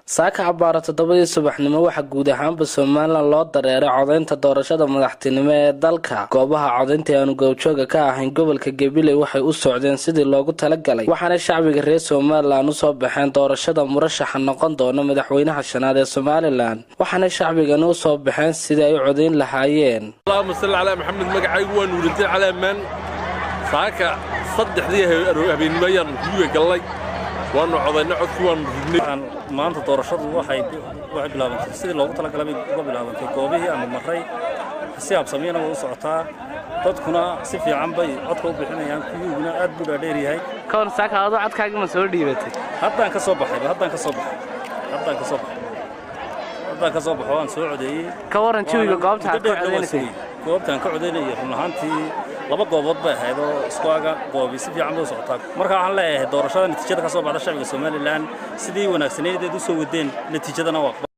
Saaka abbaara 7dii subaxnimo waxaa guud ahaanba Somalilan loo dareeray codaynta doorashada madaxtinimo ee dalka. Goobaha codaynta ee aanu goobjooga ka ahayn gobolka Gabiley waxay u socdeen sidii loogu talagalay, waxaana shacbiga reer Somalilan usoo baxeen doorashada murashaxa noqon doona madaxweynaha shanaad ee Somalilan, waxaana shacbigani usoo baxeen sidii ay u codayn lahaayeen. Allahuma salli calaa Maxamed. Magacaygu waa Nuurintiin Calaamaan. Saaka 3dii habeenimo ayaan guriga gallay, waanu codaynay, codkii waanu ridnay. Maanta doorashadu waxay bilaabantay sidii loogu talagalay bay uga bilaabantay goobihii aanu marray. Si habsamiyana way u socotaa, dadkuna si fiican bay codka u bixinayaan, kuyuuguna aad buu dhaadheer yahay. Kawan saaka adoo codkaagii ma soo dhiibatay? Haddaan ka soo baxayba, haddaan ka soo baxay, haddaan ka soo baxay, haddaan ka soo baxo, waan soo codeeyey. Ka waran jawiga goobta aad ka codeynaysay? Goobtaan ka codeynayay run ahaantii laba goobood bay ahayd oo isku aga goobi, si fiican bay u socotaa. Marka waxaan leeyahay doorashada natiijada ka soo baxda, shacbiga Somalilan sidii wanaagsaneedeed u soo wadeen natiijadana waa